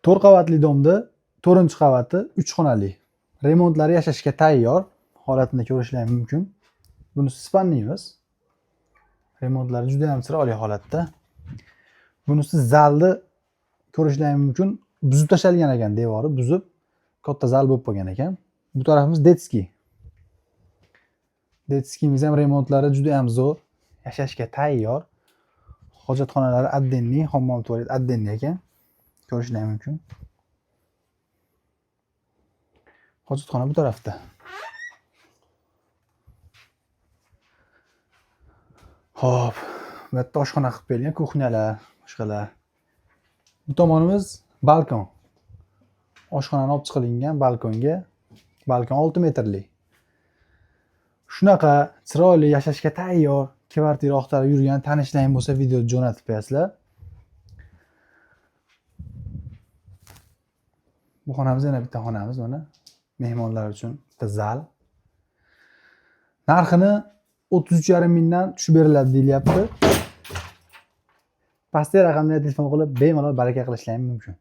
4 qavatli domda 4-qavati 3 xonali. Remontlari yashashga tayyor, holatini ko'rishlar mumkin. Bunisi spalniymiz. Remontlari juda ham chiroyli holatda. Bunisi zalni ko'rishlar mumkin. Buzib tashlangan ekan devori, buzib katta zal bo'lib qolgan ekan. Bu tarafimiz detskiy. Detskiyimiz ham remontlari juda ham zo'r, yashashga tayyor. Hojatxonalari отдельный, hammom tualet отдельный ekan. Ko'rishlar mumkin. Hojatxona bu tarafda. Xo'p, bu yerda oshxona qilib berilgan, kuxnyalar, boshqalar. Bu tomonimiz balkon. Oshxonani olib chiqilingan balkonga. Balkon 6 metrli. Shunaqa chiroyli yashashga tayyor kvartira axtarib yurgan tanishlaring bo'lsa video jo'natib qo'yasizlar. Bu xonamiz yana bitta xonamiz mana mehmonlar uchun bitta zal. Narxini 33,5 mingdan tushib beriladi deyilyapti. Pastdagi raqamga telefon qilib bemalol baraka qilishlaring mumkin.